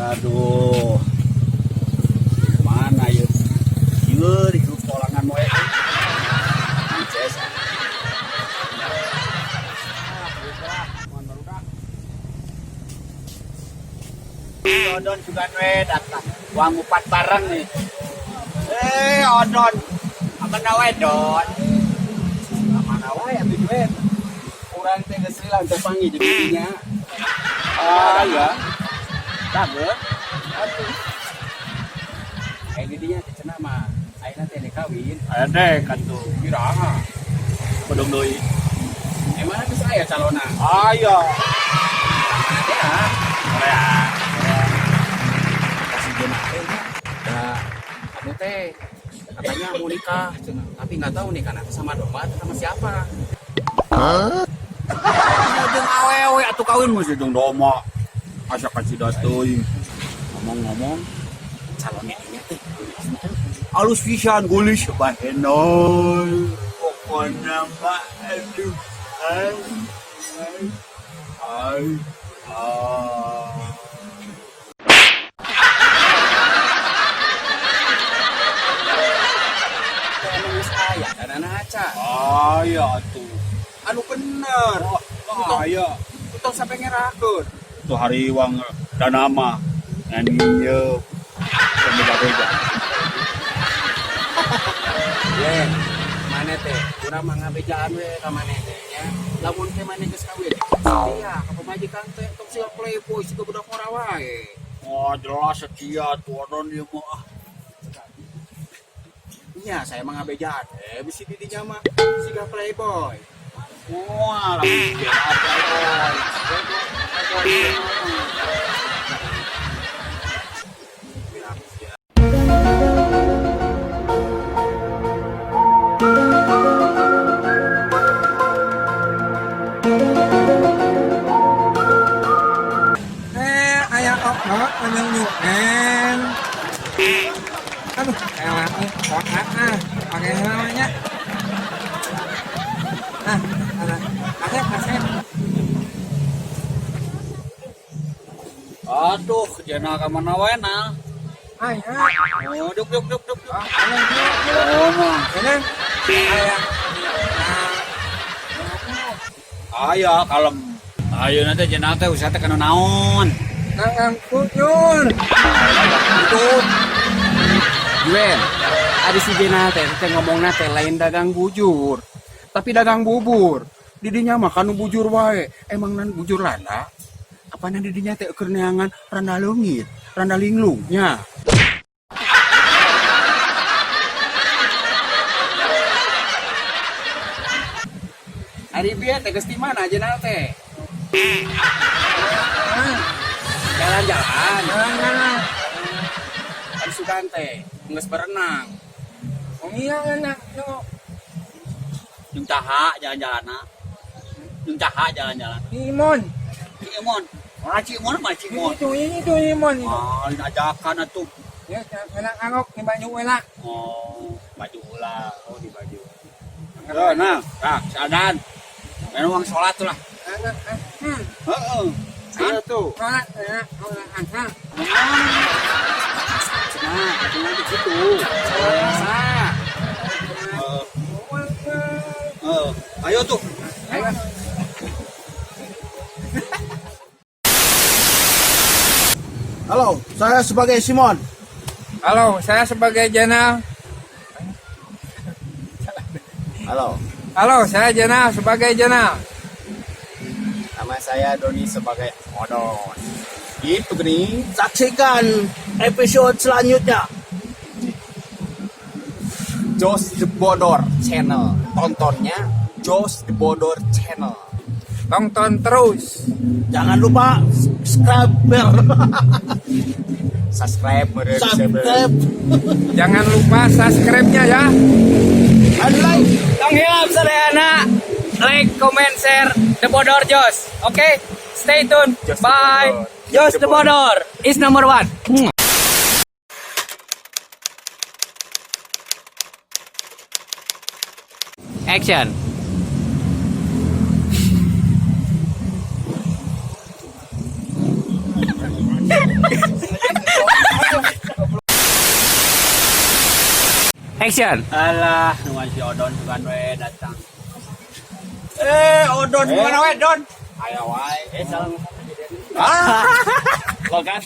Aduh. Mana yeuh? Ieu di grup tolangan moe. Ances. Ah, udah, mohon barudak. Odon juga we datang. Wah, ngupat bareng nih. Eh, Odon. Apa nawe, Don? Mana wae atuh, Juen? Urang teh geus lila teh panggih jeung dinya. Ah, ya. Dageur. Atuh. Kayak didinya teh cenah mah ayeuna teh dek kawin. Aya dek atuh. Iraha? Bedong deui. Emang geus aya calona? Aya. Mana teh ah? Korea. Kasih jenah teh nya. Da kamu teh katanya mau nikah cenah. Tapi nggak tahu nih kan sama domba atau sama siapa. Jeung awewe atuh kawin mesti jeung domba. Asa kasih teuing. Ngomong-ngomong calonnya dinya teh Alus pisan, gulis bahenol. Pokona mah aduh. Ay. Ay. Ay. Ah. Teh emang geus aya danana aca. Aya atuh. Anu bener. Oh, aya. Utong sampai ngerakeun. Tuh hariwang dana mah ngan ieu beda-beda. Ye, mana teh? Urang mah ngabejaan we ka maneh teh nya. Lamun teh maneh geus kawin, setia ka pamajikan teh, tong siga playboy, siga budak ngora wae. Oh, jelas setia tuh Odon ieu mah. Ah. Iya, saya mah ngabejaan. Eh, bisi di dinya mah siga playboy. Wah, lamun dia playboy. Playboy, playboy. Eh, aya oknok anu nyuen. Aduh, elah eh, kotak ah, pakai namanya. Ah, ada. Kasep, kasep. Aduh, jana ka mana wae nah. Aya. Oh, duk duk duk duk. Oh, anu nyuen. Oh, mah. Ini aya. Nah, Aya kalem. Ayo nanti jana teh usaha teh kana naon? Nang kuyun. Itu Juen, ari si Jena teh teh ngomongna teh lain dagang bujur, tapi dagang bubur. Didinya mah kanu bujur wae. Emang nan bujur landa? Apa nan didinya teh keur neangan randa leungit, randa linglung nya. Ari bieu teh geus di mana Jena teh? Jalan-jalan. Jalan-jalan. Ari sugan teh geus berenang. Oh iya enak tuh. Jeung caha jalan-jalanna. Jeung caha jalan-jalan. Imon. Cimon. Mana Cimon mah Cimon. Itu ini tuh Imon itu. Ah, lain ajakan atuh. Ya, enak angok di baju elak. Oh, baju ulah. Oh, di baju. Yo, nah, nah, sadan. Main uang sholat tuh lah. Enak, eh. Heeh. Ayo tuh. Sholat, enak, sholat asar. Nah, katanya di situ. Sa. Heeh. Heeh. Ayo tuh. Ayo. Halo, saya sebagai Simon. Halo, saya sebagai Jenal. Halo. Halo, saya Jenal sebagai Jenal. Nama saya Doni sebagai Odon. Gitu gini. Saksikan episode selanjutnya. Jos the Bodor Channel. Tontonnya Jos the Bodor Channel. Tonton terus. Jangan lupa subscribe. Subscribe, meureun. Subscribe. Jangan lupa subscribe-nya ya. And like. Tong hilap sadayana, like, comment, share The Bodor Jos. Oke, stay tune. Jos The Bye. Bodor. Jos The Bodor is number one. Action. Action. Alah, nungguan si Odon sugan we datang. Eh, Odon mana we, Don? Aya wae. Eh, salah. Ah. Logat.